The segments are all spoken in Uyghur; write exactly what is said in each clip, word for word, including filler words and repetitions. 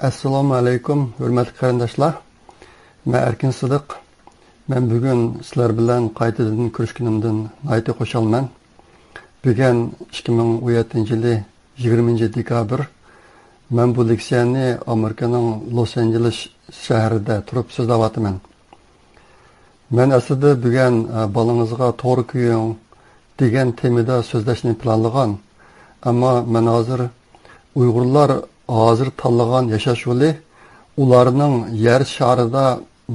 ئەسسالامۇ ئەلەيكۇم، ھۆرمەتلىك قېرىنداشلار. مەن ئەركىن سىدىق. مەن بۈگۈن سىلەر بىلەن قايتىدىن كۆرۈشكىنىمدىن ناھايىتى خۇشالمەن. بۈگۈن ئىككى مىڭ ئون يەتتىنچى يىلى يىگىرمىنچى دېكابىر. مەن بۇ لېكسىيەنى ئامېرىكىنىڭ لوس ئانژېلېس شەھىرىدە تۇرۇپ سۆزلەۋاتىمەن. مەن ئەسلىدە بۈگۈن، ئە، بالىڭىزغا توغرا كۆيۈڭ دېگەن تېمىدا سۆزلەشنى پىلانلىغان. ئەمما مەن ھازىر ئۇيغۇرلار ھازىر تاللىغان ياشاش يولى ئۇلارنىڭ يەر شارىدا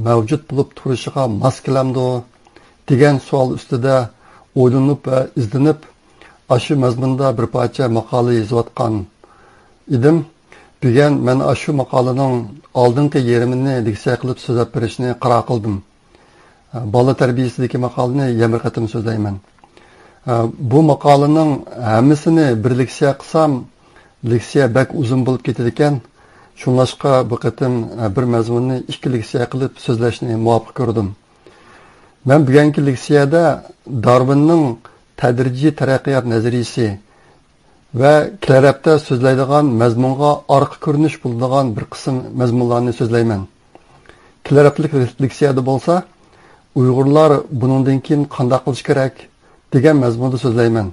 مەۋجۇت بولۇپ تۇرۇشىغا ماس كېلەمدۇ دېگەن سوئال ئۈستىدە ئويلىنىپ ۋە ئىزدىنىپ، ئاشۇ مەزمۇندا بىر پارچە ماقالە يېزىۋاتقان ئىدىم. بۈگۈن مەن ئاشۇ ماقالىنىڭ ئالدىنقى يېرىمىنى لېكسىيە قىلىپ سۆزلەپ بېرىشنى قارار قىلدىم. بالا تەربىيەسىدىكى ماقالىنى يەنە بىر قېتىم سۆزلەيمەن. بۇ ماقالىنىڭ ھەممىسىنى بىر لېكسىيە قىلسام، لېكسىيە بەك ئۇزۇن بولۇپ كېتىدىكەن. شۇڭلاشقا بۇ قېتىم بىر مەزمۇننى ئىككى لېكسىيە قىلىپ سۆزلەشنى مۇۋاپىق كۆردۈم. مەن بۈگۈنكى لېكسىيەدە دارۋىننىڭ تەدرىجىي تەرەققىيات نەزەرىيىسى ۋە كېلەر ھەپتە سۆزلەيدىغان مەزمۇنغا ئارقا كۆرۈنۈش بولىدىغان بىر قىسىم مەزمۇنلارنى سۆزلەيمەن. كېلەر ھەپتىلىك لېكسىيەدە بولسا، ئۇيغۇرلار بۇنىڭدىن كېيىن قانداق قىلىشى كېرەك دېگەن مەزمۇندا سۆزلەيمەن.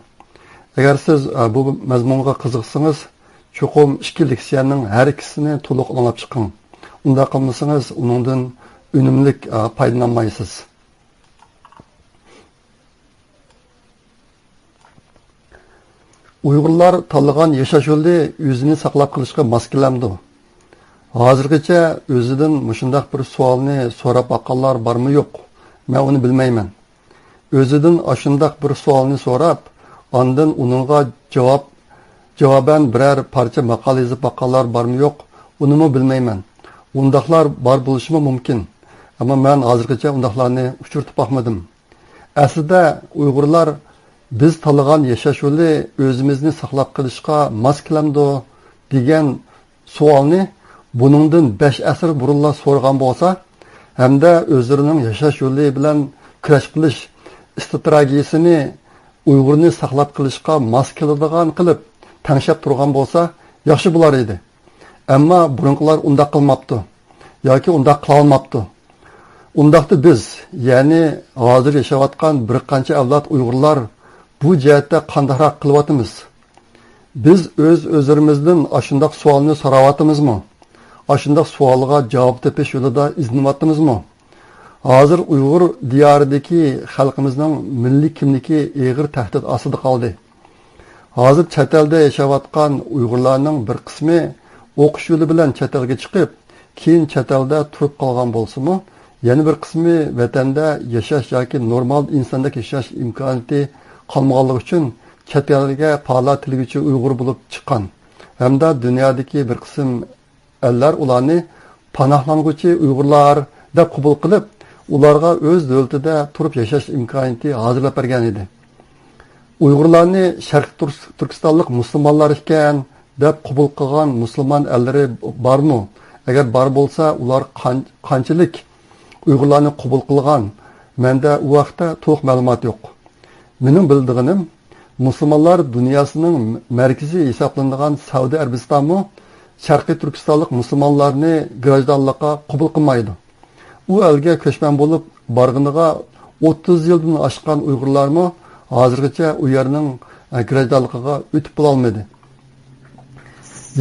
ئەگەر سىز، ئە، بۇ مەزمۇنغا قىزىقسىڭىز، چوقۇم ئىككى لېكسىيەنىڭ ھەر ئىككىسىنى تولۇق ئاڭلاپ چىقىڭ. ئۇنداق قىلمىسىڭىز، ئۇنىڭدىن ئۈنۈملۈك، ئە، پايدىلانمايسىز. ئۇيغۇرلار تاللىغان ياشاش يولى ئۆزىنى ساقلاپ قېلىشقا ماس كېلەمدۇ؟ ھازىرغىچە ئۆزىدىن مۇشۇنداق بىر سوئالنى سوراپ باققانلار بارمۇ يوق؟ مەن ئۇنى بىلمەيمەن. ئۆزىدىن ئاشۇنداق بىر سوئالنى سوراپ، ئاندىن ئۇنىڭغا جاۋاب، جاۋابەن بىرەر پارچە ماقالە يېزىپ باققانلار بارمۇ يوق؟ ئۇنىمۇ بىلمەيمەن. ئۇنداقلار بار بولۇشىمۇ مۇمكىن. ئەمما مەن ھازىرغىچە ئۇنداقلارنى ئۇچرىتىپ باقمىدىم. ئەسلىدە ئۇيغۇرلار بىز تاللىغان ياشاش يولى ئۆزىمىزنى ساقلاپ قېلىشقا ماس كېلەمدۇ دېگەن سوئالنى بۇنىڭدىن بەش ئەسىر بۇرۇنلا سورىغان بولسا ھەمدە ئۆزلىرىنىڭ ياشاش يولى بىلەن كۈرەش قىلىش ئىستراتېگىيىسىنى ئۇيغۇرنى ساقلاپ قېلىشقا ماس كېلىدىغان قىلىپ تەڭشەپ تۇرغان بولسا ياخشى بولار ئىدى. ئەمما بۇرۇنقىلار ئۇنداق قىلماپتۇ ياكى ئۇنداق قىلالماپتۇ. ئۇنداقتا بىز، يەنى ھازىر ياشاۋاتقان بىر قانچە ئەۋلاد ئۇيغۇرلار بۇ جەھەتتە قانداقراق قىلىۋاتىمىز؟ بىز ئۆز-ئۆزلىرىمىزدىن ئاشۇنداق سوئالنى سوراۋاتىمىزمۇ؟ ئاشۇنداق سوئالغا جاۋاب تېپىش يولىدا ئىزدىنىۋاتىمىزمۇ؟ ھازىر ئۇيغۇر دىيارىدىكى خەلقىمىزنىڭ مىللىي كىملىكى ئېغىر تەھدىت ئاستىدا قالدى. ھازىر چەت ئەلدە ياشاۋاتقان ئۇيغۇرلارنىڭ بىر قىسمى ئوقۇش يولى بىلەن چەت ئەلگە چىقىپ، كېيىن چەت ئەلدە تۇرۇپ قالغان بولسىمۇ، يەنە بىر قىسمى ۋەتەندە ياشاش ياكى نورمال ئىنساندەك ياشاش ئىمكانىيىتى قالمىغانلىقى ئۈچۈن چەت ئەلگە پالا تىلىگۈچى ئۇيغۇر بولۇپ چىققان ھەمدە دۇنيادىكى بىر قىسىم ئەللەر ئۇلارنى پاناھلانغۇچى ئۇيغۇرلار دەپ قوبۇل قىلىپ، ئۇلارغا ئۆز دۆلىتىدە تۇرۇپ ياشاش ئىمكانىيىتى ھازىرلاپ بەرگەن ئىدى. ئۇيغۇرلارنى شەرقىي تۈرك-، تۈركىستانلىق مۇسۇلمانلار ئىكەن دەپ قوبۇل قىلغان مۇسۇلمان ئەللىرى بارمۇ؟ ئەگەر بار بولسا، ئۇلار قان-، قانچىلىك ئۇيغۇرلارنى قوبۇل قىلغان؟ مەندە ئۇ ھەقتە تولۇق مەلۇمات يوق. مېنىڭ بىلىدىغىنىم، مۇسۇلمانلار دۇنياسىنىڭ مەركىزى ھېسابلىنىدىغان سەئۇدى ئەرەبىستانمۇ شەرقىي تۈركىستانلىق مۇسۇلمانلارنى گراژدانلىققا قوبۇل قىلمايدۇ. ئۇ ئەلگە كۆچمەن بولۇپ بارغىنىغا ئوتتۇز يىلدىن ئاشقان ئۇيغۇرلارمۇ ھازىرغىچە ئۇ يەرنىڭ، ئە، گراژدانلىقىغا ئۆتۈپ بولالمىدى.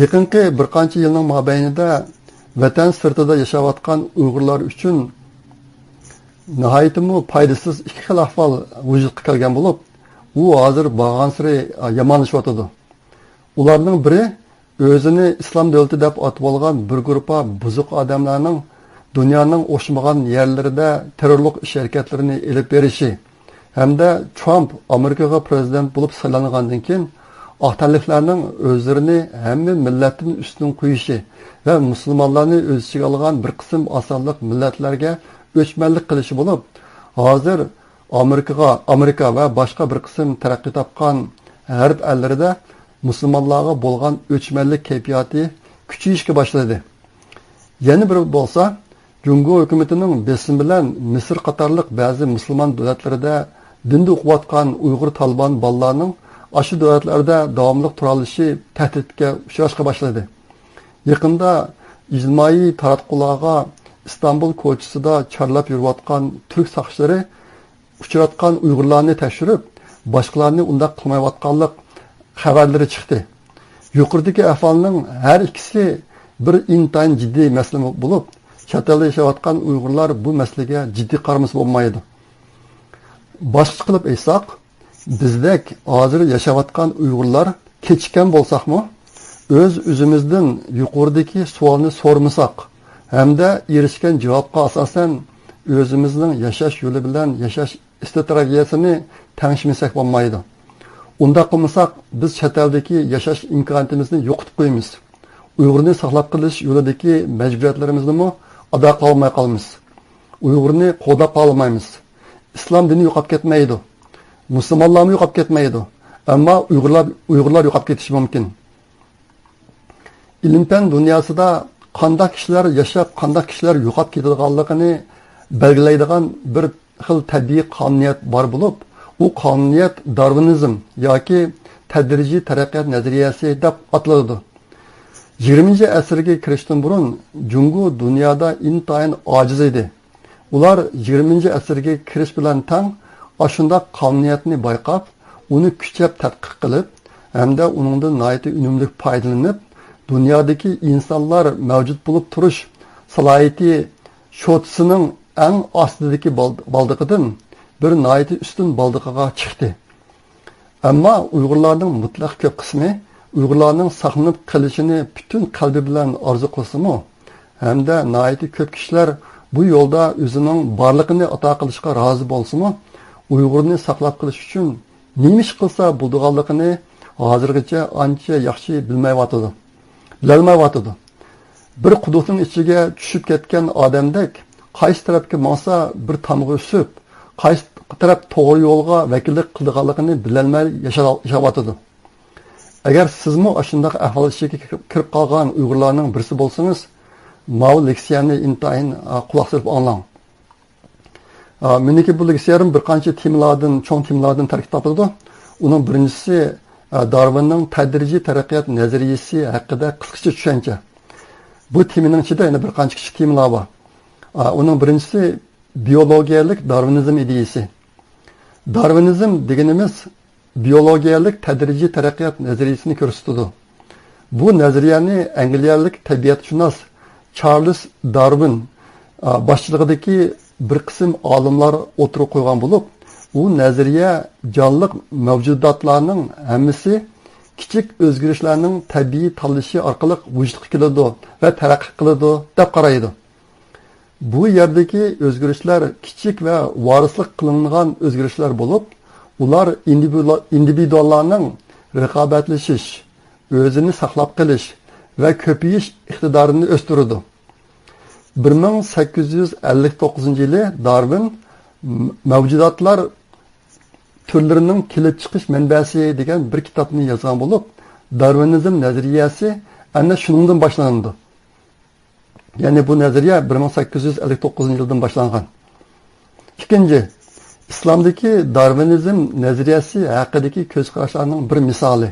يېقىنقى بىر قانچە يىلنىڭ مابەينىدە ۋەتەن سىرتىدا ياشاۋاتقان ئۇيغۇرلار ئۈچۈن ناھايىتىمۇ پايدىسىز ئىككى خىل ئەھۋال ۋۇجۇدقا كەلگەن بولۇپ، ئۇ ھازىر بارغانسېرى يامانلىشىۋاتىدۇ. ئۇلارنىڭ بىرى ئۆزىنى ئىسلام دۆلىتى دەپ ئاتىۋالغان بىر گۇرۇپپا بۇزۇق ئادەملەرنىڭ دۇنيانىڭ ئوخشىمىغان يەرلىرىدە تېررورلۇق ئىش ھەرىكەتلىرىنى ئېلىپ بېرىشى، ھەمدە ترامپ ئامېرىكىغا پىرېزىدېنت بولۇپ سايلانغاندىن كېيىن، ئاق تەنلىكلەرنىڭ ئۆزلىرىنى ھەممە مىللەتتىن ئۈستۈن قويۇشى ۋە مۇسۇلمانلارنى ئۆز ئىچىگە ئالغان بىر قىسىم ئاز سانلىق مىللەتلەرگە ئۆچمەنلىك قىلىشى بولۇپ، ھازىر ئامېرىكىغا، ئامېرىكا ۋە باشقا بىر قىسىم تەرەققىي تاپقان غەرب ئەللىرىدە مۇسۇلمانلارغا بولغان ئۆچمەنلىك كەيپىياتى كۈچىيىشكە باشلىدى. يەنە بىرى بولسا، جۇڭگو ھۆكۈمىتىنىڭ بېسىمى بىلەن مىسىر قاتارلىق بەزى مۇسۇلمان دۆلەتلىرىدە دىندا ئوقۇۋاتقان ئۇيغۇر تالىبان بالىلارنىڭ ئاشۇ دۆلەتلەردە داۋاملىق تۇرالىشى تەھدىتكە ئۇچراشقا باشلىدى. يېقىندا ئىجتىمائىي تاراتقۇلارغا ئىستانبۇل كوچىسىدا چارلاپ يۈرۈۋاتقان تۈرك ساقچىلىرى ئۇچراتقان ئۇيغۇرلارنى تەكشۈرۈپ، باشقىلارنى ئۇنداق قىلمايۋاتقانلىق خەۋەرلىرى چىقتى. يۇقىرىدىكى ئەھۋالنىڭ ھەر ئىككىسى بىر ئىنتايىن جىددىي مەسىلە بولۇپ، چەت ئەلدە ياشاۋاتقان ئۇيغۇرلار بۇ مەسىلىگە جىددىي قارىمىسا بولمايدۇ. باشقىچە قىلىپ ئېيتساق، بىزدەك ھازىر ياشاۋاتقان ئۇيغۇرلار كېچىككەن بولساقمۇ، ئۆز-ئۆزىمىزدىن يۇقىرىدىكى سوئالنى سورىمىساق ھەمدە ئېرىشكەن جاۋابقا ئاساسەن ئۆزىمىزنىڭ ياشاش يولى بىلەن ياشاش ئىستراتېگىيەسىنى تەڭشىمىسەك بولمايدۇ. ئۇنداق قىلمىساق، بىز چەت ئەلدىكى ياشاش ئىمكانىيىتىمىزنى يوقىتىپ قويىمىز. ئۇيغۇرنى ساقلاپ قېلىش يولىدىكى مەجبۇرىيەتلىرىمىزنىمۇ ئادا قىلالماي قالىمىز. ئۇيغۇرنى قوغداپ قالالمايمىز. ئىسلام دىنى يوقاپ كەتمەيدۇ. مۇسۇلمانلارمۇ يوقاپ كەتمەيدۇ. ئەمما ئۇيغۇرلار، ئۇيغۇرلار يوقاپ كېتىشى مۇمكىن. ئىلىم-پەن دۇنياسىدا قانداق كىشىلەر ياشاپ، قانداق كىشىلەر يوقاپ كېتىدىغانلىقىنى بەلگىلەيدىغان بىر خىل تەبىئىي قانۇنىيەت بار بولۇپ، ئۇ قانۇنىيەت دارۋىنىزم ياكى تەدرىجىي تەرەققىيات نەزەرىيەسى دەپ ئاتىلىدۇ. يىگىرمىنچى ئەسىرگە كىرىشتىن بۇرۇن جۇڭگو دۇنيادا ئىنتايىن ئاجىز ئىدى. ئۇلار يىگىرمىنچى ئەسىرگە كىرىش بىلەن تەڭ ئاشۇنداق قانۇنىيەتنى بايقاپ، ئۇنى كۈچەپ تەتقىق قىلىپ ھەمدە ئۇنىڭدىن ناھايىتى ئۈنۈملۈك پايدىلىنىپ، دۇنيادىكى ئىنسانلار مەۋجۇت بولۇپ تۇرۇش سالاھىيىتى شوتىسىنىڭ ئەڭ ئاستىدىكى بال-، بالدىقىدىن بىر ناھايىتى ئۈستۈن بالدىقىغا چىقتى. ئەمما ئۇيغۇرلارنىڭ مۇتلەق كۆپ قىسمى ئۇيغۇرلارنىڭ ساقلىنىپ قېلىشىنى پۈتۈن قەلبى بىلەن ئارزۇ قىلسىمۇ، ھەمدە ناھايىتى كۆپ كىشىلەر بۇ يولدا ئۆزىنىڭ بارلىقىنى ئاتا قىلىشقا رازى بولسىمۇ، ئۇيغۇرنى ساقلاپ قېلىش ئۈچۈن نېمە ئىش قىلسا بولىدىغانلىقىنى ھازىرغىچە ئانچە ياخشى بىلمەيۋاتىدۇ. بىلەلمەيۋاتىدۇ. بىر قۇدۇقنىڭ ئىچىگە چۈشۈپ كەتكەن ئادەمدەك، قايسى تەرەپكە ماڭسا بىر تامغا ئۈسۈپ، قايسى تەرەپ توغرا يولغا ۋەكىللىك قىلىدىغانلىقىنى بىلەلمەي ياشا-، ياشاۋاتىدۇ. ئەگەر سىزمۇ ئاشۇنداق ئەھۋال ئىچىگە كىرىپ، كىرىپ قالغان ئۇيغۇرلارنىڭ بىرسى بولسىڭىز، ماۋۇ لېكسىيەنى ئىنتايىن، ئا، قۇلاق سېلىپ ئاڭلاڭ. ئا، مېنىڭكى بۇ لېكسىيەم بىر قانچە تېمىلاردىن، چوڭ تېمىلاردىن تەركىب تاپلىدۇ. ئۇنىڭ بىرىنچىسى، ئا، دارۋىننىڭ تەدرىجىي تەرەققىيات نەزەرىيىسى ھەققىدە قىسقىچە چۈشەنچە. بۇ تېمىنىڭ ئىچىدە يەنە بىر قانچە كىچىك تېمىلار بار. ئا، ئۇنىڭ بىرىنچىسى بىيولوگىيەلىك دارۋىنىزم ئىدىيىسى. دارۋىنىزم دېگىنىمىز بىيولوگىيەلىك تەدرىجىي تەرەققىيات نەزەرىيىسىنى كۆرسىتىدۇ. بۇ نەزەرىيەنى ئەنگلىيەلىك تەبىئەتشۇناس چارلىس دارۋىن، ئا، باشچىلىقىدىكى بىر قىسىم ئالىملار ئوتتۇرىغا قويغان بولۇپ، ئۇ نەزەرىيە جانلىق مەۋجۇداتلارنىڭ ھەممىسى كىچىك ئۆزگىرىشلەرنىڭ تەبىئىي تاللىشى ئارقىلىق ۋۇجۇدقا كېلىدۇ ۋە تەرەققىي قىلىدۇ دەپ قارايدۇ. بۇ يەردىكى ئۆزگىرىشلەر كىچىك ۋە ۋارىسلىق قىلىنغان ئۆزگىرىشلەر بولۇپ، ئۇلار ئىندىۋىدۇ-، ئىندىۋىدۇئاللارنىڭ رىقابەتلىشىش، ئۆزىنى ساقلاپ قېلىش ۋە كۆپىيىش ئىقتىدارىنى ئۆستۈرىدۇ. بىر مىڭ سەككىز يۈز ئەللىك توققۇزىنچى يىلى دارۋىن مەۋجۇداتلار تۈرلىرىنىڭ كېلىپ چىقىش مەنبەسى دېگەن بىر كىتابنى يازغان بولۇپ، دارۋىنىزم نەزەرىيەسى ئەنە شۇنىڭدىن باشلىنىدۇ. يەنى بۇ نەزەرىيە بىر مىڭ سەككىز يۈز ئەللىك توققۇزىنچى يىلدىن باشلانغان. ئىككىنچى، ئىسلامدىكى دارۋىنىزم نەزەرىيەسى ھەققىدىكى كۆز قاراشلارنىڭ بىر مىسالى.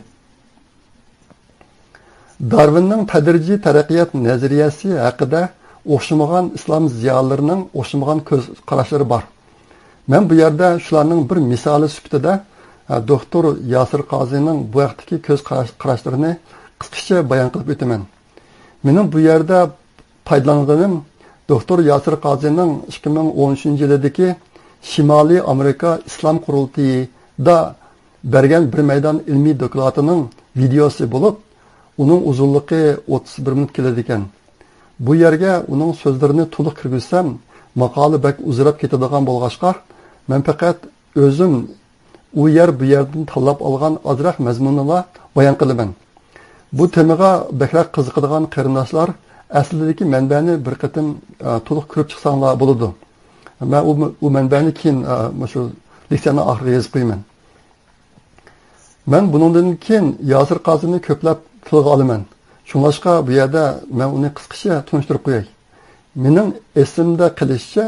دارۋىننىڭ تەدرىجىي تەرەققىيات نەزەرىيەسى ھەققىدە ئوخشىمىغان ئىسلام زىيالىيلىرىنىڭ ئوخشىمىغان كۆز قاراشلىرى بار. مەن بۇ يەردە شۇلارنىڭ بىر مىسالى سۈپىتىدە، ئە، دوختۇر ياسىر قازىنىڭ بۇ ھەقتىكى كۆز قاراش-، قاراشلىرىنى قىسقىچە بايان قىلىپ ئۆتىمەن. مېنىڭ بۇ يەردە پايدىلانغىنىم دوختۇر ياسىر قازىنىڭ ئىككى مىڭ ئون ئۈچىنچى يىلىدىكى شىمالىي ئامېرىكا ئىسلام قۇرۇلتىيىدا بەرگەن بىر مەيدان ئىلمىي دوكلاتىنىڭ ۋىدېئوسى بولۇپ، ئۇنىڭ ئۇزۇنلۇقى ئوتتۇز بىر مىنۇت كېلىدىكەن. بۇ يەرگە ئۇنىڭ سۆزلىرىنى تولۇق كىرگۈزسەم، ماقالە بەك ئۇزىراپ كېتىدىغان بولغاچقا، مەن پەقەت ئۆزۈم ئۇ يەر، بۇ يەردىن تاللاپ ئالغان ئازراق مەزمۇننىلا بايان قىلىمەن. بۇ تېمىغا بەكرەك قىزىقىدىغان قېرىنداشلار ئەسلىدىكى مەنبەنى بىر قېتىم، ئە، تولۇق كۆرۈپ چىقساڭلار بولىدۇ. مەن ئۇ، ئۇ مەنبەنى كېيىن، ئە، مۇشۇ لېكسىيەنىڭ ئاخىرىغا يېزىپ قويىمەن. مەن بۇنىڭدىن كېيىن ياسىر قازىنى كۆپلەپ تىلغا ئالىمەن. شۇڭلاشقا بۇ يەردە مەن ئۇنى قىسقىچە تونۇشتۇرۇپ قوياي. مېنىڭ ئېسىمدە قېلىشىچە،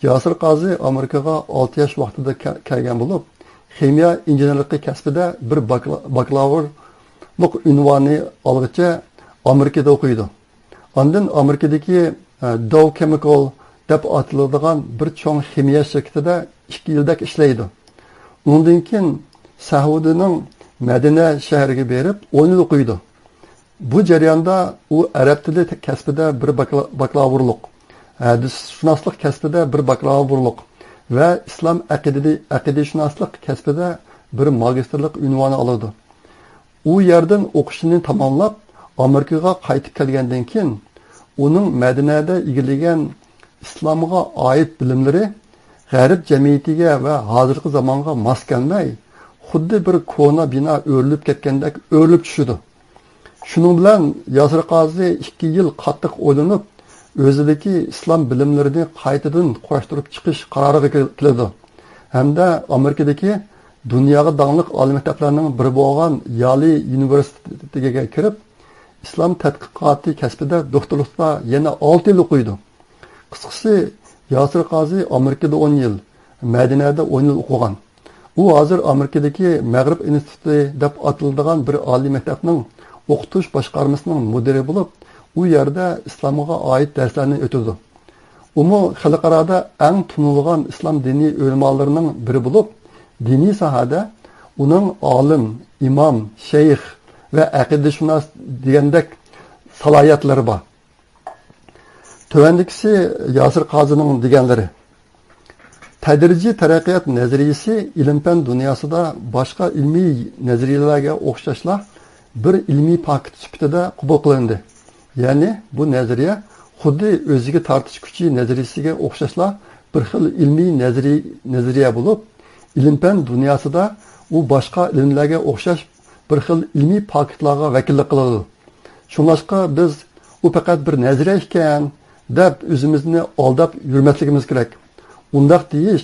ياسىر قازى ئامېرىكىغا ئالتە ياش ۋاقتىدا كە-، كەلگەن بولۇپ، خىمىيە ئىنژېنېرلىقى كەسپىدە بىر باكلا-، باكلاۋۇرلۇق ئۇنۋانى ئالغىچە ئامېرىكىدا ئوقۇيدۇ. ئاندىن ئامېرىكىدىكى، ئە، Dow Chemical دەپ ئاتىلىدىغان بىر چوڭ خىمىيە شىركىتىدە ئىككى يىلدەك ئىشلەيدۇ. ئۇنىڭدىن كېيىن سەئۇدىنىڭ مەدىنە شەھىرىگە بېرىپ، ئون يىل ئوقۇيدۇ. بۇ جەرياندا ئۇ ئەرەب تىلى كەسپىدە بىر باكلا-، باكلاۋۇرلۇق، ھەدىسشۇناسلىق كەسپىدە بىر باكلاۋۇرلۇق ۋە ئىسلام ئەقىدىدە-، ئەقىدىشۇناسلىق كەسپىدە بىر ماگىستىرلىق ئۇنۋانى ئالىدۇ. ئۇ يەردىن ئوقۇشىنى تاماملاپ، ئامېرىكىغا قايتىپ كەلگەندىن كېيىن، ئۇنىڭ مەدىنەدە ئىگىلىگەن ئىسلامغا ئائىت بىلىملىرى غەرب جەمئىيىتىگە ۋە ھازىرقى زامانغا ماس كەلمەي، خۇددى بىر كونا بىنا ئۆرۈلۈپ كەتكەندەك ئۆرۈلۈپ چۈشىدۇ. شۇنىڭ بىلەن ياسىر قازى ئىككى يىل قاتتىق ئويلىنىپ، ئۆزىدىكى ئىسلام بىلىملىرىنى قايتىدىن قۇراشتۇرۇپ چىقىش قارارىغا كېل-، كېلىدۇ ھەمدە ئامېرىكىدىكى دۇنياغا داڭلىق ئالىي مەكتەپلەرنىڭ بىرى بولغان يالى ئۇنىۋېرسىتېتىگە كىرىپ، ئىسلام تەتقىقاتى كەسپىدە دوكتورلۇقتا يەنە ئالتە يىل ئوقۇيدۇ. قىسقىسى، ياسىر قازى ئامېرىكىدا ئون يىل، مەدىنەدە ئون يىل ئوقۇغان. ئۇ ھازىر ئامېرىكىدىكى مەغرىب ئىنستىتۇتى دەپ ئاتىلىدىغان بىر ئالىي مەكتەپنىڭ ئوقۇتۇش باشقارمىسىنىڭ مۇدىرى بولۇپ، ئۇ يەردە ئىسلامغا ئائىت دەرسلەرنى ئۆتىدۇ. ئۇمۇ خەلقئارادا ئەڭ تونۇلغان ئىسلام دىنىي ئۆلىمالىرىنىڭ بىرى بولۇپ، دىنىي ساھەدە ئۇنىڭ ئالىم، ئىمام، شەيخ ۋە ئەقىدىشۇناس دېگەندەك سالاھىيەتلىرى بار. تۆۋەندىكىسى ياسىر قازىنىڭ دېگەنلىرى. تەدرىجىي تەرەققىيات نەزەرىيىسى ئىلىم-پەن دۇنياسىدا باشقا ئىلمىي نەزەرىيەلەرگە ئوخشاشلا بىر ئىلمىي پاكىت سۈپىتىدە قوبۇل قىلىندى. يەنى بۇ نەزەرىيە خۇددى ئۆزىگە تارتىش كۈچى نەزەرىيىسىگە ئوخشاشلا بىر خىل ئىلمىي نەزەرىي-، نەزەرىيە بولۇپ، ئىلىم-پەن دۇنياسىدا ئۇ باشقا ئىلىملەرگە ئوخشاش بىر خىل ئىلمىي پاكىتلارغا ۋەكىللىك قىلىدۇ. شۇڭلاشقا بىز ئۇ پەقەت بىر نەزەرىيە ئىكەن، دەپ ئۆزىمىزنى ئالداپ يۈرمەسلىكىمىز كېرەك. ئۇنداق دېيىش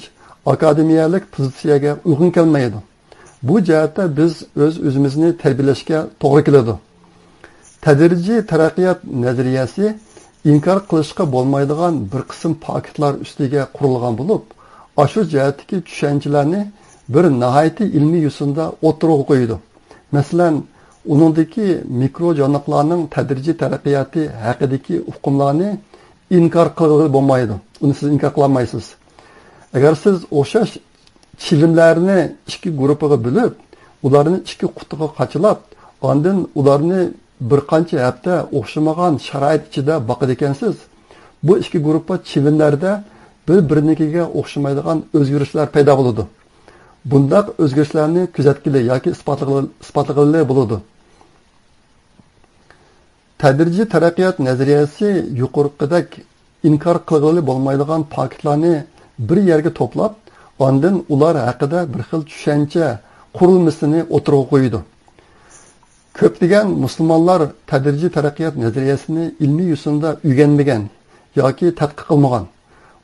ئاكادېمىيەلىك پوزىتسىيەگە ئۇيغۇن كەلمەيدۇ. بۇ جەھەتتە بىز ئۆز-ئۆزىمىزنى تەربىيەلەشكە توغرا كېلىدۇ. تەدرىجىي تەرەققىيات نەزەرىيەسى ئىنكار قىلىشقا بولمايدىغان بىر قىسىم پاكىتلار ئۈستىگە قۇرۇلغان بولۇپ، ئاشۇ جەھەتتىكى چۈشەنچىلەرنى بىر ناھايىتى ئىلمىي يوسۇندا ئوتتۇرىغا قويىدۇ. مەسىلەن، ئۇنىڭدىكى مىكرو جانلىقلارنىڭ تەدرىجىي تەرەققىياتى ھەققىدىكى ئۇقۇملارنى ئىنكار قىلغىلى بولمايدۇ. ئۇنى سىز ئىنكار قىلالمايسىز. ئەگەر سىز ئوخشاش چىۋىنلەرنى ئىككى گۇرۇپپىغا بۆلۈپ، ئۇلارنى ئىككى قۇتىغا قاچىلاپ، ئاندىن ئۇلارنى بىر قانچە ھەپتە ئوخشىمىغان شارائىت ئىچىدە باقىدىكەنسىز، بۇ ئىككى گۇرۇپپا چىۋىنلەردە بىر-بىرىنىڭكىگە ئوخشىمايدىغان ئۆزگىرىشلەر پەيدا بولىدۇ. بۇنداق ئۆزگىرىشلەرنى كۆزەتكىلى ياكى ئىسپاتلىغىلى، ئىسپاتلىغىلى بولىدۇ. تەدرىجىي تەرەققىيات نەزەرىيەسى يۇقىرىقىدەك ئىنكار قىلغىلى بولمايدىغان پاكىتلارنى بىر يەرگە توپلاپ، ئاندىن ئۇلار ھەققىدە بىر خىل چۈشەنچە قۇرۇلمىسىنى ئوتتۇرىغا قويىدۇ. كۆپلىگەن مۇسۇلمانلار تەدرىجىي تەرەققىيات نەزەرىيەسىنى ئىلمىي يوسۇندا ئۆگەنمىگەن ياكى تەتقىق قىلمىغان.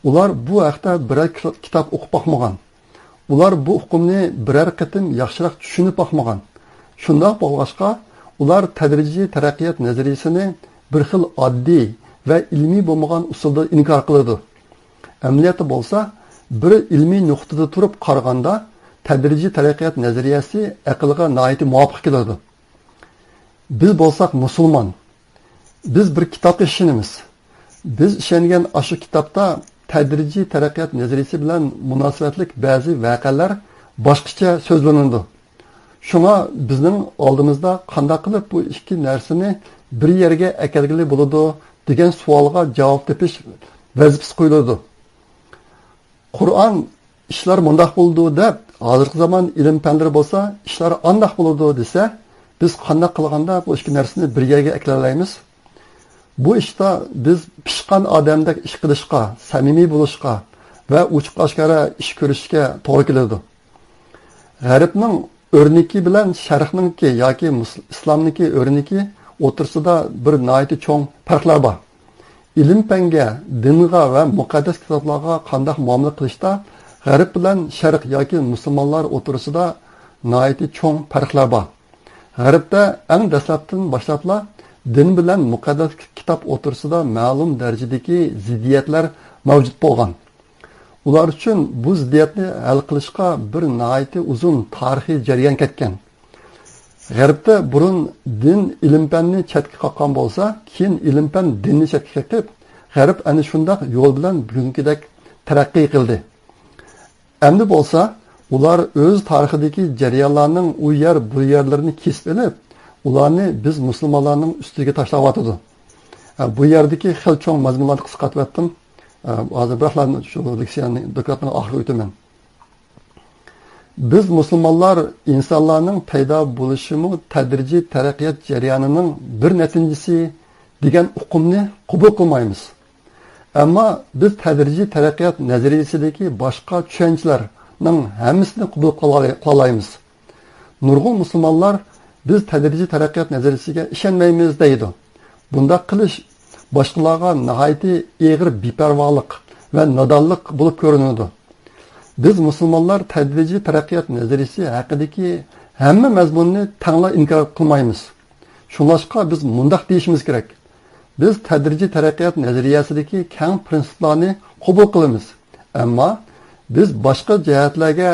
ئۇلار بۇ ھەقتە بىرەر كىتا-، كىتاب ئوقۇپ باقمىغان. ئۇلار بۇ ئۇقۇمنى بىرەر قېتىم ياخشىراق چۈشىنىپ باقمىغان. شۇنداق بولغاچقا، ئۇلار تەدرىجىي تەرەققىيات نەزەرىيىسىنى بىر خىل ئاددىي ۋە ئىلمىي بولمىغان ئۇسۇلدا ئىنكار قىلىدۇ. ئەمەلىيەتتە بولسا، بىر ئىلمىي نۇقتىدا تۇرۇپ قارىغاندا، تەدرىجىي تەرەققىيات نەزەرىيەسى ئەقىلگە ناھايىتى مۇۋاپىق كېلىدۇ. بىز بولساق مۇسۇلمان. بىز بىر كىتابقا ئىشىنىمىز. بىز ئىشەنگەن ئاشۇ كىتابتا تەدرىجىي تەرەققىيات نەزەرىيىسى بىلەن مۇناسىۋەتلىك بەزى ۋەقەلەر باشقىچە سۆزلىنىدۇ. شۇڭا بىزنىڭ ئالدىمىزدا قانداق قىلىپ بۇ ئىككى نەرسىنى بىر يەرگە ئەكەلگىلى بولىدۇ دېگەن سوئالغا جاۋاب تېپىش ۋەزىپىسى قويۇلىدۇ. قۇرئان «ئىشلار مۇنداق بولىدۇ» دەپ، ھازىرقى زامان ئىلىم پەنلىرى بولسا «ئىشلار ئانداق بولىدۇ» دېسە، بىز قانداق قىلغاندا بۇ ئىككى نەرسىنى بىر يەرگە ئەكىلەلەيمىز؟ بۇ ئىشتا بىز پىشقان ئادەمدەك ئىش قىلىشقا، سەمىمىي بولۇشقا ۋە ئوچۇق-ئاشكارا ئىش كۆرۈشكە توغرا كېلىدۇ. غەربنىڭ ئۆرنىكى بىلەن شەرقنىڭكى ياكى مۇس-، ئىسلامنىڭكى ئۆرنىكى ئوتتۇرىسىدا بىر ناھايىتى چوڭ پەرقلەر بار. ئىلىم-پەنگە، دىنغا ۋە مۇقەددەس كىتابلارغا قانداق مۇئامىلە قىلىشتا غەرب بىلەن شەرق ياكى مۇسۇلمانلار ئوتتۇرىسىدا ناھايىتى چوڭ پەرقلەر بار. غەربتە ئەڭ دەسلەپتىن باشلاپلا دىن بىلەن مۇقەددەس كىتاب ئوتتۇرىسىدا مەلۇم دەرىجىدىكى زىددىيەتلەر مەۋجۇت بولغان. ئۇلار ئۈچۈن بۇ زىددىيەتنى ھەل قىلىشقا بىر ناھايىتى ئۇزۇن تارىخىي جەريان كەتكەن. غەربتە بۇرۇن دىن ئىلىم-پەننى چەتكە قاققان بولسا، كېيىن ئىلىم-پەن دىننى چەتكە قېقىپ، غەرب ئەنە شۇنداق يول بىلەن بۈگۈنكىدەك تەرەققىي قىلدى. ئەمدى بولسا ئۇلار ئۆز تارىخىدىكى جەريانلارنىڭ ئۇ يەر، بۇ يەرلىرىنى كېسىپ ئېلىپ، ئۇلارنى بىز مۇسۇلمانلارنىڭ ئۈستىگە تاشلاۋاتىدۇ. ھە، بۇ يەردىكى خېلى چوڭ مەزمۇنلارنى قىسقارتىۋەتتىم. ھە، ھازىر بىراقلا شۇ لېكسىيەنى، دوكلاتنى ئاخىرىغا ئۆتىمەن. بىز مۇسۇلمانلار ئىنسانلارنىڭ پەيدا بولۇشىمۇ تەدرىجىي تەرەققىيات جەريانىنىڭ بىر نەتىجىسى دېگەن ئۇقۇمنى قوبۇل قىلمايمىز. ئەمما بىز تەدرىجىي تەرەققىيات نەزەرىيىسىدىكى باشقا چۈشەنچىلەرنىڭ ھەممىسىنى قوبۇل قىلالاي-، قىلالايمىز. نۇرغۇن مۇسۇلمانلار بىز تەدرىجىي تەرەققىيات نەزەرىيىسىگە ئىشەنمەيمىز دەيدۇ. بۇنداق قىلىش باشقىلارغا ناھايىتى ئېغىر بىپەرۋالىق ۋە نادانلىق بولۇپ كۆرۈنىدۇ. بىز مۇسۇلمانلار تەدرىجىي تەرەققىيات نەزەرىيىسى ھەققىدىكى ھەممە مەزمۇننى تەڭلا ئىنكار قىلمايمىز. شۇڭلاشقا بىز مۇنداق دېيىشىمىز كېرەك: بىز تەدرىجىي تەرەققىيات نەزەرىيەسىدىكى كەڭ پىرىنسىپلارنى قوبۇل قىلىمىز. ئەمما بىز باشقا جەھەتلەرگە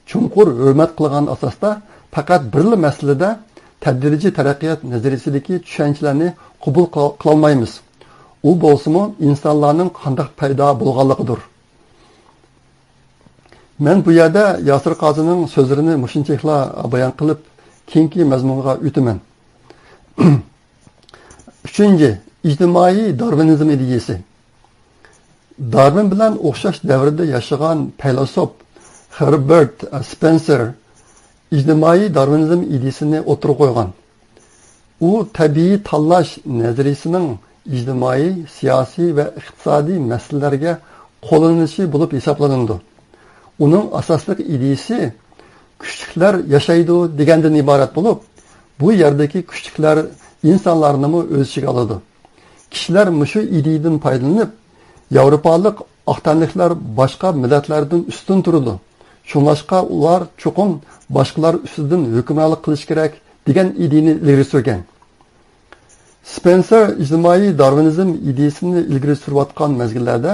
چوڭقۇر ھۆرمەت قىلغان ئاساستا پەقەت بىرلا مەسىلىدە تەدرىجىي تەرەققىيات نەزەرىيەسىدىكى چۈشەنچىلەرنى قوبۇل قىل-، قىلالمايمىز. ئۇ بولسىمۇ ئىنسانلارنىڭ قانداق پەيدا بولغانلىقىدۇر. مەن بۇ يەردە ياسىر قازىنىڭ سۆزلىرىنى مۇشۇنچىلىكلا بايان قىلىپ، كېيىنكى مەزمۇنغا ئۆتىمەن. ئۈچىنچى، ئىجتىمائىي دارۋىنىزم ئىدىيىسى. دارۋىن بىلەن ئوخشاش دەۋردە ياشىغان پەيلاسوپ خېربېرت سپېنسېر ئىجتىمائىي دارۋىنىزم ئىدىيىسىنى ئوتتۇرىغا قويغان. ئۇ تەبىئىي تاللاش نەزەرىيىسىنىڭ ئىجتىمائىي، سىياسىي ۋە ئىقتىسادىي مەسىلىلەرگە قوللىنىلىشى بولۇپ ھېسابلىنىدۇ. ئۇنىڭ ئاساسلىق ئىدىيىسى كۈچلۈكلەر ياشايدۇ دېگەندىن ئىبارەت بولۇپ، بۇ يەردىكى كۈچلۈكلەر ئىنسانلارنىمۇ ئۆز ئىچىگە ئالىدۇ. كىشىلەر مۇشۇ ئىدىيىدىن پايدىلىنىپ، ياۋروپالىق ئاق تەنلىكلەر باشقا مىللەتلەردىن ئۈستۈن تۇرىدۇ. شۇڭلاشقا ئۇلار چوقۇم باشقىلار ئۈستىدىن ھۆكۈمرانلىق قىلىشى كېرەك دېگەن ئىدىيىنى ئىلگىرى سۈرگەن. سپېنسېر ئىجتىمائىي دارۋىنىزم ئىدىيىسىنى ئىلگىرى سۈرۈۋاتقان مەزگىللەردە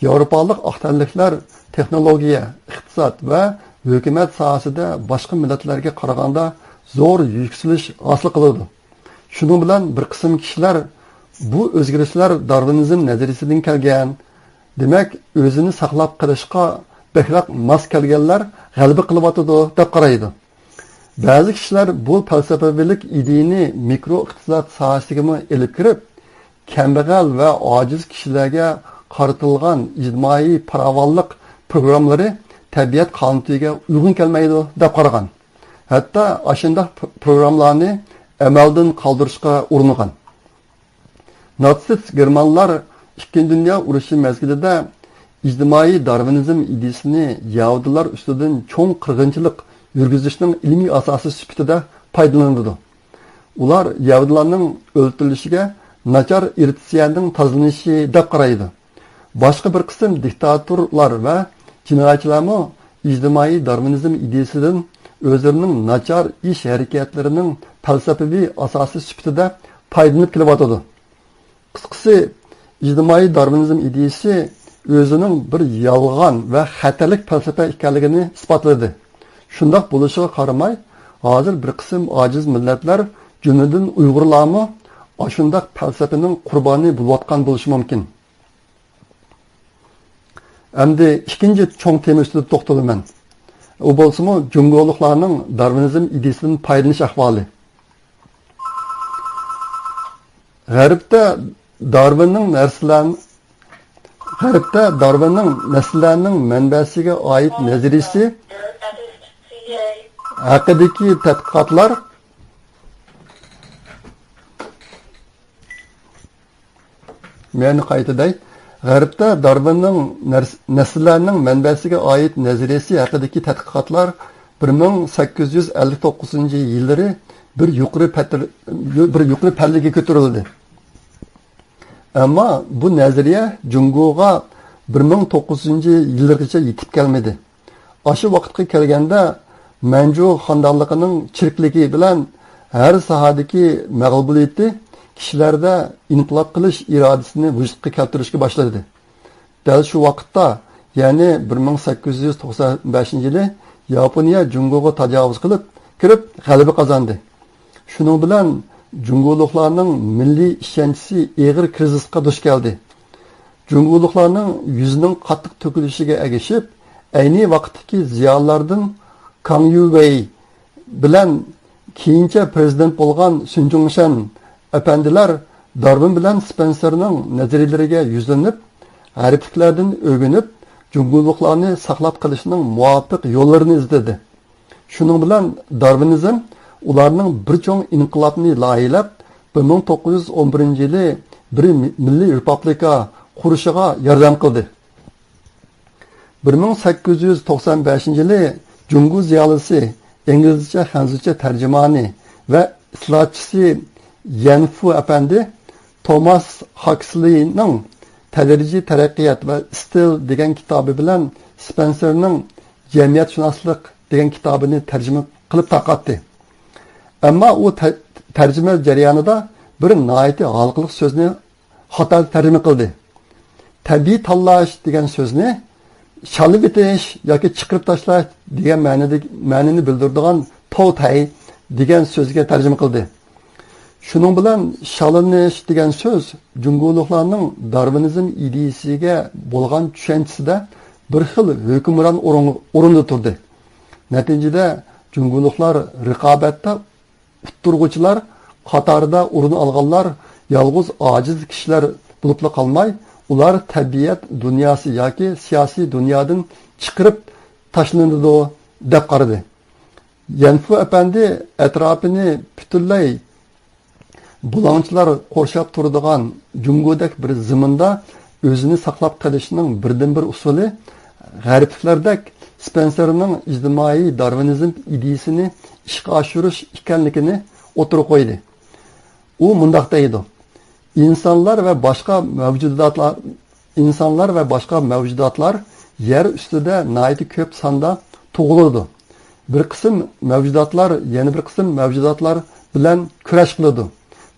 ياۋروپالىق ئاق تەنلىكلەر تېخنولوگىيە، ئىقتىساد ۋە ھۆكۈمەت ساھەسىدە باشقا مىللەتلەرگە قارىغاندا زور يۈكسىلىش ھاسىل قىلىدۇ. شۇنىڭ بىلەن بىر قىسىم كىشىلەر بۇ ئۆزگىرىشلەر دارۋىنىزم نەزەرىيىسىدىن كەلگەن، دېمەك، ئۆزىنى ساقلاپ قېلىشقا بەكرەك ماس كەلگەنلەر غەلىبە قىلىۋاتىدۇ، دەپ قارايدۇ. بەزى كىشىلەر بۇ پەلسەپىۋىلىك ئىدىيىنى مىكرو ئىقتىساد ساھەسىگىمۇ ئېلىپ كىرىپ، كەمبەغەل ۋە ئاجىز كىشىلەرگە قارىتىلغان ئىجتىمائىي پاراۋانلىق پروگراممىلىرى تەبىئەت قانۇنىيىتىگە ئۇيغۇن كەلمەيدۇ، دەپ قارىغان. ھەتتا ئاشۇنداق پ-، پروگراممىلارنى ئەمەلدىن قالدۇرۇشقا ئۇرۇنغان. ناتسىست گېرمانلار ئىككىنچى دۇنيا ئۇرۇشى مەزگىلىدە ئىجتىمائىي دارۋىنىزم ئىدىيىسىنى يەھۇدىيلار ئۈستىدىن چوڭ قىرغىنچىلىق يۈرگۈزۈشنىڭ ئىلمىي ئاساسى سۈپىتىدە پايدىلىنىدۇ. ئۇلار يەھۇدىيلارنىڭ ئۆلتۈرۈلۈشىگە ناچار ئىرتسىيەنىڭ تازىلىنىشى دەپ قارايدۇ. باشقا بىر قىسىم دىكتاتورلار ۋە جىنايەتچىلەرمۇ ئىجتىمائىي دارۋىنىزم ئىدىيىسىدىن ئۆزلىرىنىڭ ناچار ئىش ھەرىكەتلىرىنىڭ پەلسەپىۋى ئاساسى سۈپىتىدە پايدىلىنىپ كېلىۋاتىدۇ. قىسقىسى، ئىجتىمائىي دارۋىنىزم ئىدىيىسى ئۆزىنىڭ بىر يالغان ۋە خەتەرلىك پەلسەپە ئىكەنلىكىنى ئىسپاتلىدى. شۇنداق بولۇشىغا قارىماي، ھازىر بىر قىسىم ئاجىز مىللەتلەر، جۈملىدىن ئۇيغۇرلارمۇ ئاشۇنداق پەلسەپىنىڭ قۇربانى بولۇۋاتقان بولۇشى مۇمكىن. ئەمدى ئىككىنچى چوڭ تېما ئۈستىدە توختىلىمەن. ئۇ بولسىمۇ جۇڭگولۇقلارنىڭ دارۋىنىزم ئىدىيىسىدىن پايدىلىنىش ئەھۋالى. غەربتە دارۋىننىڭ نەرسىلەر-، غەربتە دارۋىننىڭ نەسىللەرنىڭ مەنبەسىگە ئائىت نەزەرىيىسى ھەققىدىكى تەتقىقاتلار مەن قايتىدەي. غەربتە دارۋىننىڭ نەرس-، نەسىللەرنىڭ مەنبەسىگە ئائىت نەزەرىيەسى ھەققىدىكى تەتقىقاتلار بىر مىڭ سەككىز يۈز ئەللىك توققۇزىنچى يىللىرى بىر يۇقىرى پەتىر-، بىر يۇقىرى پەللىگە كۆتۈرۈلدى. ئەمما بۇ نەزەرىيە جۇڭگوغا بىر مىڭ توققۇز يۈزىنچى يىللىرىغىچە يېتىپ كەلمىدى. ئاشۇ ۋاقىتقا كەلگەندە، مەنجۇ خاندانلىقىنىڭ چىرىكلىكى بىلەن ھەر ساھەدىكى مەغلۇبىيىتى كىشىلەردە ئىنقىلاب قىلىش ئىرادىسىنى ۋۇجۇدقا كەلتۈرۈشكە باشلىدى. دەل شۇ ۋاقىتتا، يەنى بىر مىڭ سەككىز يۈز توقسان بەشىنچى يىلى ياپونىيە جۇڭگوغا تاجاۋۇز قىلىپ كىرىپ غەلىبە قازاندى. شۇنىڭ بىلەن جۇڭگولۇقلارنىڭ مىللىي ئىشەنچىسى ئېغىر كىرىزىسقا دۇچ كەلدى. جۇڭگولۇقلارنىڭ يۈزىنىڭ قاتتىق تۆكۈلۈشىگە ئەگىشىپ، ئەينى ۋاقىتتىكى زىيالىيلاردىن كاڭ يۈۋېي بىلەن كېيىنچە پىرېزىدېنت بولغان سۈن جۇڭشەن ئەپەندىلەر دارۋىن بىلەن سپېنسېرنىڭ نەزەرىيىلىرىگە يۈزلىنىپ، غەربلىكلەردىن ئۆگىنىپ، جۇڭگولۇقلارنى ساقلاپ قېلىشنىڭ مۇۋاپىق يوللىرىنى ئىزدىدى. شۇنىڭ بىلەن دارۋىنىزم ئۇلارنىڭ بىر چوڭ ئىنقىلابنى لايىھەلەپ، بىر مىڭ توققۇز يۈز ئون بىرىنچى يىلى بىر مىللىي رېپۇبلىكا قۇرۇشىغا ياردەم قىلدى. بىر مىڭ سەككىز يۈز توقسان بەشىنچى يىلى جۇڭگو زىيالىيسى، ئىنگلىزچە، خەنزۇچە تەرجىمانى ۋە ئىسلاھاتچىسى يەنفۇ ئەپەندى توماس خاكسلىنىڭ تەدرىجىي تەرەققىيات ۋە ئىستىل دېگەن كىتابى بىلەن سپېنسېرنىڭ جەمئىيەتشۇناسلىق دېگەن كىتابىنى تەرجىمە قىلىپ تارقاتتى. ئەمما ئۇ تە-، تەرجىمە جەريانىدا بىر ناھايىتى ھالقىلىق سۆزنى خاتا تەرجىمە قىلدى. تەبىئىي تاللاش دېگەن سۆزنى شالىۋېتىش ياكى چىقىرىپ تاشلاش دېگەن مەنىدە-، مەنىنى بىلدۈرىدىغان توۋتەي دېگەن سۆزگە تەرجىمە قىلدى. شۇنىڭ بىلەن شالىنىش دېگەن سۆز جۇڭگولۇقلارنىڭ دارۋىنىزم ئىدىيىسىگە بولغان چۈشەنچىسىدە بىر خىل ھۆكۈمران ئورۇن-، ئورۇندا تۇردى. نەتىجىدە جۇڭگولۇقلار رىقابەتتە ئۇتتۇرغۇچىلار قاتارىدا ئورۇن ئالغانلار يالغۇز ئاجىز كىشىلەر بولۇپلا قالماي، ئۇلار تەبىئەت دۇنياسى ياكى سىياسىي دۇنيادىن چىقىرىپ تاشلىنىدۇ دەپ قارىدى. يەنفۇ ئەپەندى ئەتراپىنى پۈتۈنلەي بۇلاڭچىلار قورشاپ تۇرىدىغان جۇڭگودەك بىر زېمىندا ئۆزىنى ساقلاپ قېلىشنىڭ بىردىنبىر ئۇسۇلى غەربلىكلەردەك سپېنسېرنىڭ ئىجتىمائىي دارۋىنىزم ئىدىيىسىنى ئىشقا ئاشۇرۇش ئىكەنلىكىنى ئوتتۇرىغا قويدى. ئۇ مۇنداق دەيدۇ: ئىنسانلار ۋە باشقا مەۋجۇداتلار، ئىنسانلار ۋە باشقا مەۋجۇداتلار يەر ئۈستىدە ناھايىتى كۆپ ساندا تۇغۇلىدۇ. بىر قىسىم مەۋجۇداتلار يەنە بىر قىسىم مەۋجۇداتلار بىلەن كۈرەش قىلىدۇ.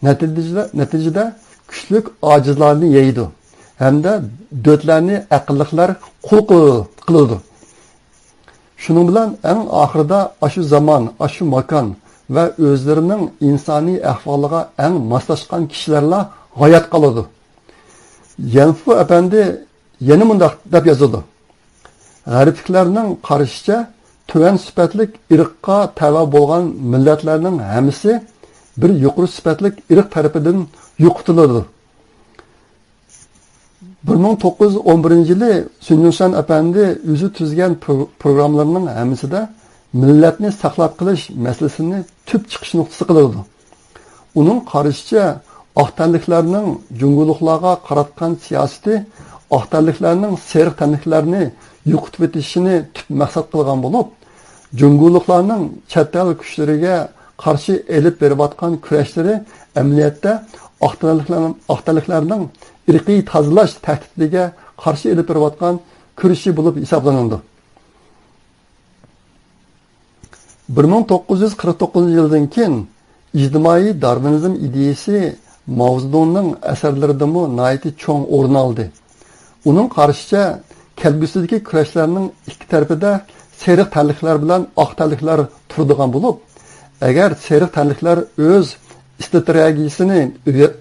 نەتىجىدە، نەتىجىدە كۈچلۈك ئاجىزلارنى يەيدۇ ھەمدە دۆتلەرنى ئەقىللىقلار قۇل قىلىدۇ. شۇنىڭ بىلەن ئەڭ ئاخىرىدا ئاشۇ زامان، ئاشۇ ماكان ۋە ئۆزلىرىنىڭ ئىنسانىي ئەھۋالىغا ئەڭ ماسلاشقان كىشىلەرلا ھايات قالىدۇ. يەنفۇ ئەپەندى يەنە مۇنداق دەپ يازىدۇ: غەربلىكلەرنىڭ قارىشىچە، تۆۋەن سۈپەتلىك ئىرققا تەۋە بولغان مىللەتلەرنىڭ ھەممىسى بىر يۇقىرى سۈپەتلىك ئىرق تەرىپىدىن يوقىتىلىدۇ. بىر مىڭ توققۇز يۈز ئون بىرىنچى يىلى سۈن يۇڭشەن ئەپەندى ئۆزى تۈزگەن پرو-، پروگراممىلىرىنىڭ ھەممىسىدە مىللەتنى ساقلاپ قېلىش مەسىلىسىنى تۈپ چىقىش نۇقتىسى قىلىدۇ. ئۇنىڭ قارىشىچە، ئاق تەنلىكلەرنىڭ جۇڭگولۇقلارغا قاراتقان سىياسىتى ئاق تەنلىكلەرنىڭ سېرىق تەنلىكلەرنى يوقىتىۋېتىشىنى تۈپ مەقسەت قىلغان بولۇپ، جۇڭگولۇقلارنىڭ چەت ئەل كۈچلىرىگە قارشى ئېلىپ بېرىۋاتقان كۈرەشلىرى ئەمەلىيەتتە ئاق تەنلىكلەرنىڭ، ئاق تەنلىكلەرنىڭ ئىرقىي تازىلاش تەھدىتىگە قارشى ئېلىپ بېرىۋاتقان كۈرىشى بولۇپ ھېسابلىنىدۇ. بىر مىڭ توققۇز يۈز قىرىق توققۇزىنچى يىلدىن كېيىن ئىجتىمائىي دارۋىنىزم ئىدىيىسى ماۋزېدۇڭنىڭ ئەسەرلىرىدىمۇ ناھايىتى چوڭ ئورۇن ئالدى. ئۇنىڭ قارىشىچە، كەلگۈسىدىكى كۈرەشلەرنىڭ ئىككى تەرىپىدە سېرىق تەنلىكلەر بىلەن ئاق تەنلىكلەر تۇرىدىغان بولۇپ، ئەگەر سېرىق تەنلىكلەر ئۆز ئىستراتېگىيىسىنى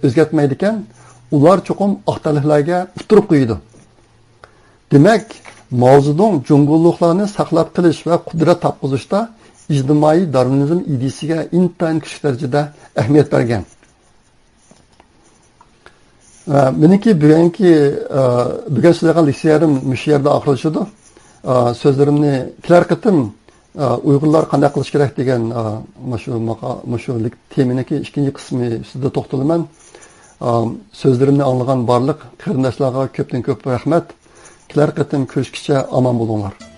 ئۆزگەرتمەيدىكەن، ئۇلار چوقۇم ئاق تەنلىكلەرگە ئۇتتۇرۇپ قويىدۇ. دېمەك، ماۋزېدۇڭ جۇڭگولۇقلارنى ساقلاپ قېلىش ۋە قۇدرەت تاپقۇزۇشتا ئىجتىمائىي دارۋىنىزم ئىدىيىسىگە ئىنتايىن كۈچلۈك دەرىجىدە ئەھمىيەت بەرگەن. ئە، مېنىڭكى بۈگۈنكى، ئە، بۈگۈن سۆزلەيدىغان لېكسىيەم مۇشۇ يەردە ئاخىرلىشىدۇ. ئە، سۆزلىرىمنى كېلەر قېتىم، ئە، ئۇيغۇرلار قانداق قىلىش كېرەك دېگەن، ئە، مۇشۇ ماقا-، مۇشۇ لېك-، تېمىنىڭكى ئىككىنچى قىسمى ئۈستىدە توختىلىمەن. ئە، سۆزلىرىمنى ئاڭلىغان بارلىق قېرىنداشلارغا كۆپتىن كۆپ رەھمەت. كېلەر قېتىم كۆرۈشكىچە ئامان بولۇڭلار.